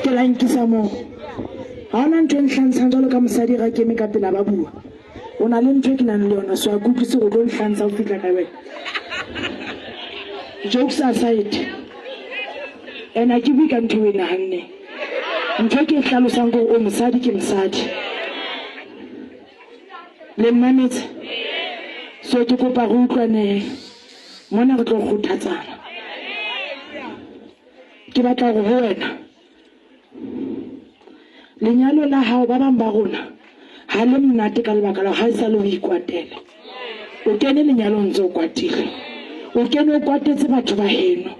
ke la nkisa moo. Ga ona ntho e ntlhantshang jalo ka mosadi ga ke eme ka pela ba bua. O na le ntho e ke nang le yona, so a ke utlwise go tlo ntlhantsha go fitlha ka wena. Jokes aside, and a ke bue ka ntho e o e naganneng. Ntho e ke e hlalosang ke gore o mosadi ke mosadi. Le mmametse? So ke kopa re utlwaneng. Mona re tlo kgothatsana. Ke batla gore ho wena lenyalo la hao ba bang ba rona ha le monate ka lebaka la ha e sa le o ikwatela. O kene lenyalong ntse o kwatile. O kene o kwatetse batho ba heno.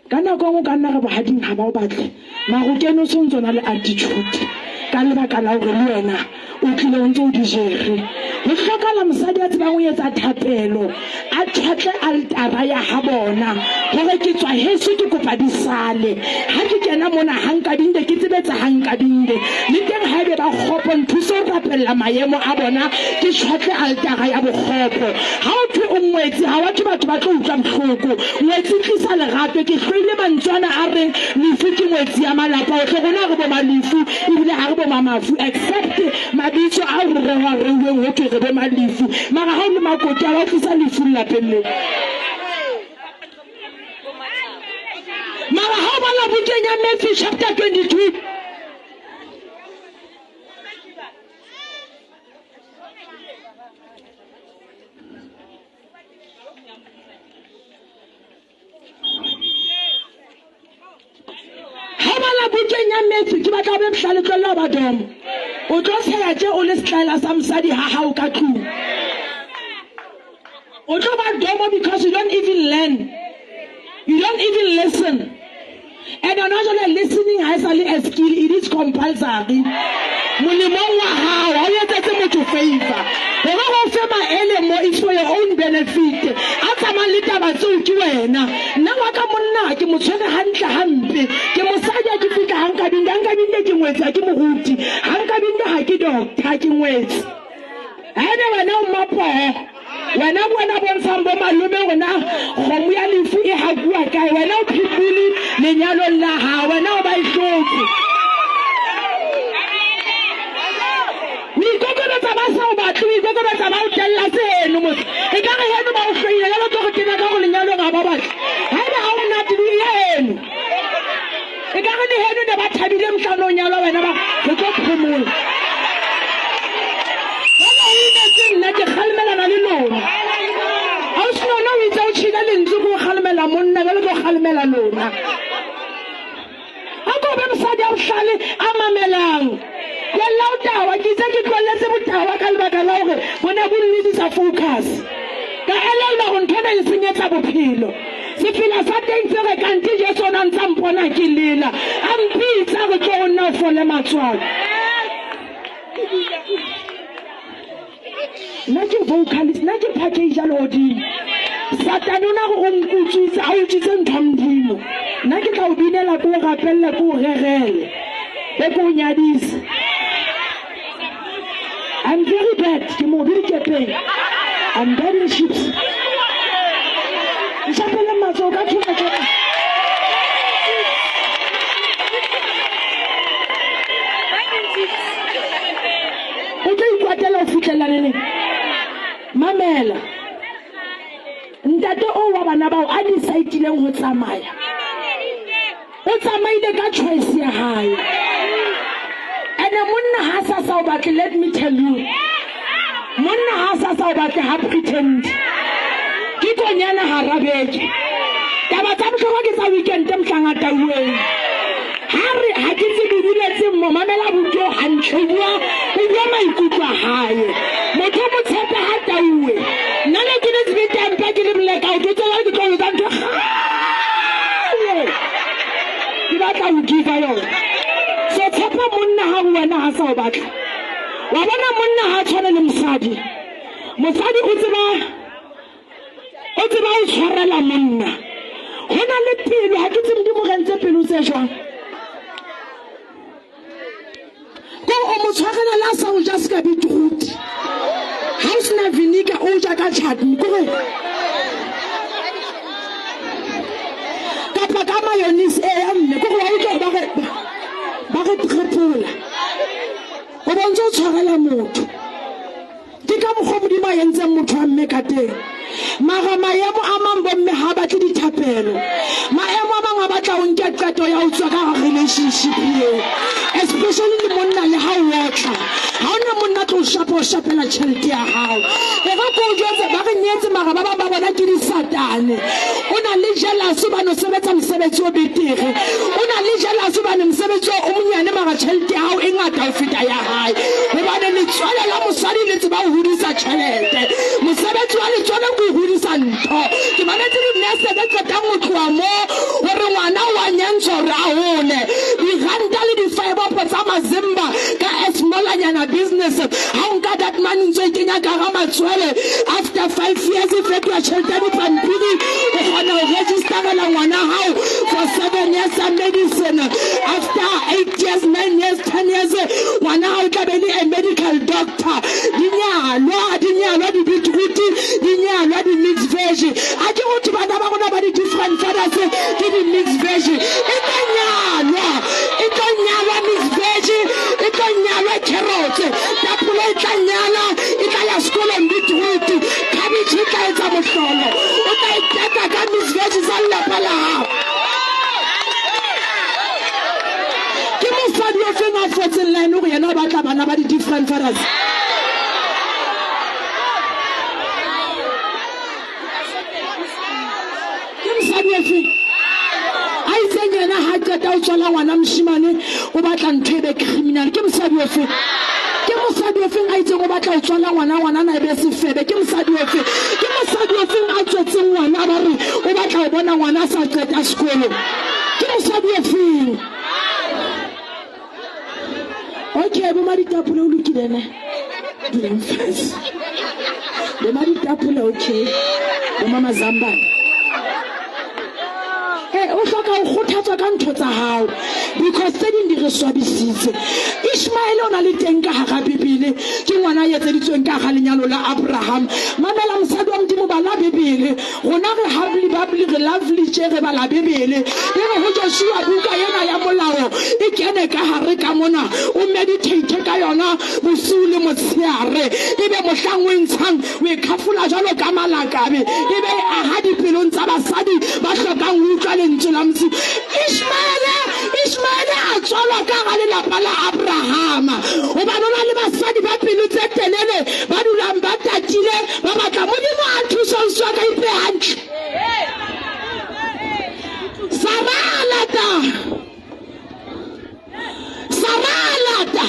Ka nako e nngwe o ka nna re bohading ga ba o batle, mara o kene o sentse o na le attitude ka lebaka la gore le wena o tlile o ntse o di jere. Go hlokala mosadi a tsebang go etsa thapelo, a tjhwatle altara ya ha bona gore ke tswa heso ke kopa di sale. Ha ke kena mona ha nkabinde ke tsebe tsa ha nkabinde. Le teng ha ebe ba kgopo nthuse ho rapella maemo a bona ke tjhwatle altara ya bokgopo. Ha o thwe o ngwetsi ha wa thwe batho ba tlo utlwa bohloko. Ngwetsi tlisa lerato. Ke hloile mantswe ana a reng lefu ke ngwetsi ya malapa ohle. Rona ha re bo malefu ebile ha re bo mamafu except mabitso ao re rehwa reuweng ho thwe re bo malefu. Mara ha o le makoti ha wa tlisa lefu lelapeng leo. Mara ha o bala bukeng ya Matthew chapter 22 Ha o bala bukeng ya Matthew, ke batla o be bohlale, tlohella ho ba domo. O tlo tsheya tje o le setlaela sa mosadi ha hao ka tlung. O tlo ba domo because you don't even learn. You don't even listen. And hona jwale listening ha e sa le a skill, it is compulsory. Molemong wa hao, ha o etsetse motho favor. Hore ho fe maele mo is for your own benefit. A tsamayang le taba tseo ke wena. Nna wa ka monna ke mo tshwere hantle hampe. Ke mosadi ha ke fihla ha Nkabinde, ha Nkabinde ke ngwetsi ha ke moruti. Ha Nkabinde ha ke doctor, ha ke ngwetsi. Haebe wena o mmapoho, wena ke wena bontshang bo malome hore na kgomo ya lefu e hakuwa kae. Wena o phipuli lenyalong la hao, wena o ba e hlotse. O ikokobetsa ba sa o batle, o ikokobetsa ba o tella se heno motho. E ka re heno ba o hloile, jwale o tlo re tena ka hore lenyalong ha ba batle. Haebe ha o monate, o ye heno. E ka re le heno ne ba thabile mohlang o nyalwa wena ba re tlo phomola. Jwale o imetse nna ke kgalemelana le lona. Ausi Nono o itse o tjhile lentswe ke o kgalemela monna jwale ke o kgalemela lona. A ko be mosadi a bohlale a mamelang. Tlohella ho tawa ke itse ke tlohelletse botawa ka lebaka la hore bo ne bo nlosisa focus. Ka elellwa hore ntho ena e nsenyetsa bophelo. Sefela sa teng se re kante Jesu o na ntsa mpona ke lela, a mpitsa re tlo ho nna o fole matswalo. Nna ke vocalist, nna ke package ya lehodimo. Satane o na re o nkutswitse, a utswitse ntho ya Modimo. Nna ke tla o binela, ke o rapelle, ke o rerele, be ke o nyadise. I'm very bad, ke mobe dikepeng. I'm bad in ships. Nshapele matsoho ka thoma tjena. O tlo ikwatela ho fihlella neneng? Mamela. Ntate oo wa bana bao a decide-ileng ho tsamaya. O tsamaile ka choice ya hae. Ene monna ha sa sa o batle, let me tell you. Monna ha sa sa o batle ha pretend. Ke konyana hara beke. Taba tsa bohlokwa ke tsa weekend mohlang a tauweng. Ha re ha ke tsebe duletse mo mamela buto hantle o bua o bua maikutlo a hae. Motho o mo tshepe ha tauwe. Nna ne ke le sebete mpa ke le moleka o tlo tsela ke tlo etsa ntho kgale. Ke batla ho give yona. So tshepa monna ha ho wena ha sa o batla. Wa bona monna ha tshwane le mosadi. Mosadi o tseba o tseba o tshwarela monna. Ho na le pelo ha ke tsebe Modimo re entse pelo tse jwang. Ko o mo tshwarela la sa o ja ska beetroot. Ha o sena vinegar o ja ka chutney kore kapa ka mayonnaise e ya mme kore wa utlwa ba re. hona motho. Ke ka mokgwa Modimo a entseng motho wa mme ka teng. Mara maemo a mang bomme ha batle dithapelo. Maemo a mang a batla o nke qeto ya ho tswa ka hara relationship eo. Especially le monna le ha o otla. Ha ona monna tlo shapa o shapela tjhelete ya hao. E re ko o jwetse ba re nyetse mara ba bang ba bona ke disatane. O na le jealous hobane o sebetsa mosebetsi o betere. O na le jealous hobane mosebetsi o monyane mara tjhelete ya hao e ngata ho feta ya hae. Hobane letswele la mosadi le tseba ho hodisa tjhelete. Mosebetsi wa letswele ke ho hodisa ntho. Ke mametse dinese tse qetang ho tloha moo hore ngwana o a nyantshwa hore a hole. Diranta le difaebopo tsa mazimba ka a smallanyana business. Ha o nka that money ntso e kenya ka hara matswele, after 5 years e fetoha tjhelete ya dipampiri. O kgona ho registerela ngwana hao for 7 years ya medicine. After 8 years, 9 years, 10 years, ngwana hao tla be le a medical doctor. Di nyalwa, di nyalwa di-beetroot, di nyalwa di-mixed veg. A ke go bana ba rona ba di-different fathers ke di-mixed veg. E tlo nyalwa, e tlo nyalwa mixed veg, e tlo nyalwa carrots. Tapole e tla nyala, e tla ya sekolong beetroot. Cabbage e tla etsa mohlolo. O tla iteka ka mixed veg tsa lelapa la hao. Ke mosadi o feng a fotseng line hore yena o batla bana ba di-different fathers? Ke mosadi o feng a itseng yena ha qeta ho tswala ngwana moshemane o batla ntho e be criminal? Ke mosadi o feng? Ke mosadi o feng a itseng o batla ho tswala ngwana, ngwana e be sefebe? Ke mosadi o feng? Ke mosadi o feng a tswetseng ngwana ba re o batla ho bona ngwana a sa qeta sekolo? Ke mosadi o feng? Okay, bo maditapole o lokile ne? Dulang fatshe. Bo maditapole okay. Bo mama Zambane. O hloka ho kgothatswa ka ntho tsa hao because tse ding di re swabisitse. Ishmael o na le teng ka hara Bibele, ke ngwana a etseditsweng ka hara lenyalo la Abraham. Mamela mosadi wa Modimo, bala Bibele. Rona re humbly bubbly, re lovely tje, re bala Bibele. E re ho Joshua buka ena ya molao e kene ka hare ka mona, o meditate ka yona bosiu le motshehare. Ebe mohlang o e ntshang o e khafola jwalo ka malakabe, ebe e aha dipelong tsa basadi ba hlokang ho utlwa lentswe la Modimo. Ishmaele a tswalwa ka hara lelapa la Abrahama, hobane o na le basadi ba pelo tse telele ba dulang ba tatile, ba batla Modimo a thusa ho swa ka ipe hantle. Sara a lata, Sara a lata.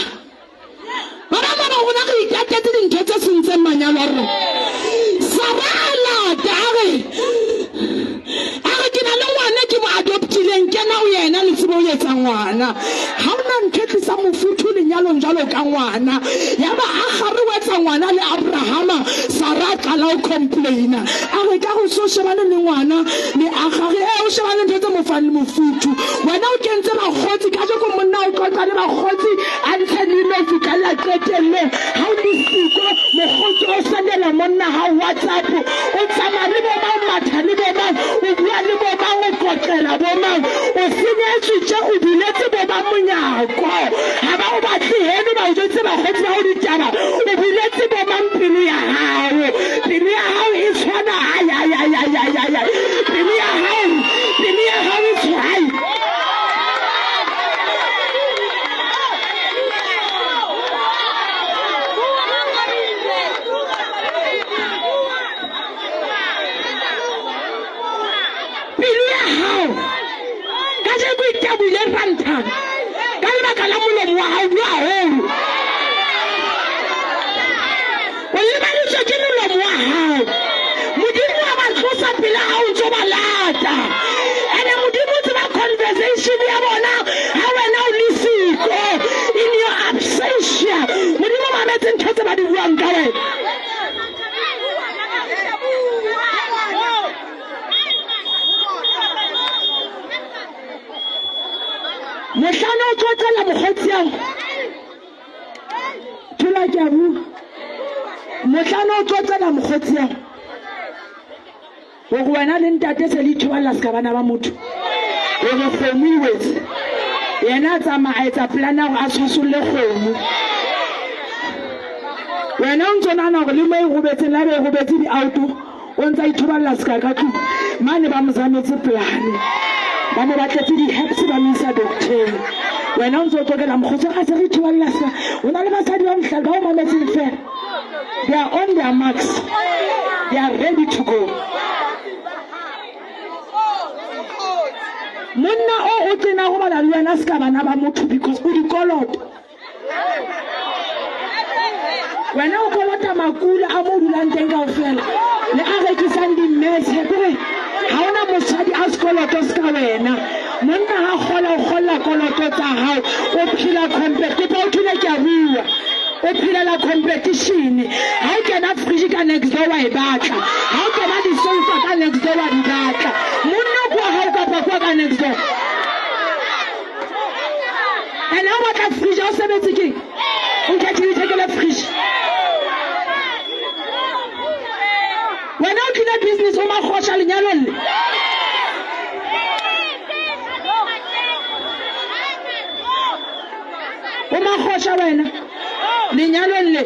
Ba bang ba rona re itatetse dintho tse sentseng manyalo a rona. Sara a lata, a re ke na le ngwana ke mo adoptileng, kena ho yena le tsebe ho etsa ngwana. Ha hona ntho e tlisang mofuthu lenyalong jwalo ka ngwana. Yaba a gare o etsa ngwana le Abrahama, Sara a qala ho complaina. A re ka ho so shebane le ngwana le a gare o shebane ntho tse mo fang le mofuthu. Wena o kentse bakgotsi kajeko monna o qoqa le bakgotsi a ntshe leino ho fihlella qetellong. Ha o le siko mokgotsi o sendela monna hao WhatsApp, o tsamaya le bomang, matha le bomang, o bua le bomang, o qoqela bomang, o senyetswe tje, o buletse bomang monyako. Ha ba o batle heno, ba o jwetse bakgotsi ba hao ditaba, o buletse bomang pelo ya hao. Pelo ya hao e tshwana, ai ai ai ai ai ai ai. Pelo ya hao, pelo ya hao e tshwana. Pelo ya hao kajeko e taboile ranthang ka lebaka la molomo wa hao bua haholo. O lebaditswe ke molomo wa hao. Modimo wa ba tlosa pele hao ntso ba lata. Ene Modimo o tseba conversation ya bona ha wena o le siko in your absentia. Modimo o mametse ntho tse ba di buang ka wena. Mohlano o qoqela mokgotsi ao. Thola ke a bua. Mohlano o qoqela mokgotsi ao. Hore wena le ntate se le ithoballa ska bana ba motho. Hore kgomo e wetse. Yena a tsamaya a etsa plan ya hore a tshwasolle kgomo. Wena o ntso nahana hore le mo e robetseng la be e robetse di-auto o ntse a ithobalela seka ka tlung mane ba mo zametse polane ba mo batletse di-herbs ba mo isa docteng wena o ntse o tlokela mokgotsi ga se re ithobalela seka o na le basadi ba mohlale ba o mametseng fela. They are on their marks, they are ready to go. Monna o o tsena go bala le wena se ka bana ba motho because o dikoloto. Wena o kolota makula a mo o dulang teng kaofela le a rekisang dimmese kore ga ona mosadi a sekoloto se ka wena. Monna ga kgola o kgolla koloto tsa gago o phela compet kopa o thule ke a bua o phelela competition. Ga o kena fridge ka next door wa e batla, ga o kena disoufa ka next door wa di batla. Monna kwa gago kapa kwa ka next door and ha o batla fridge ha o sebetse ke o khethile ithekele fridge. Wena o tlile business o makgosha lenyalong le. O makgosha wena lenyalong le.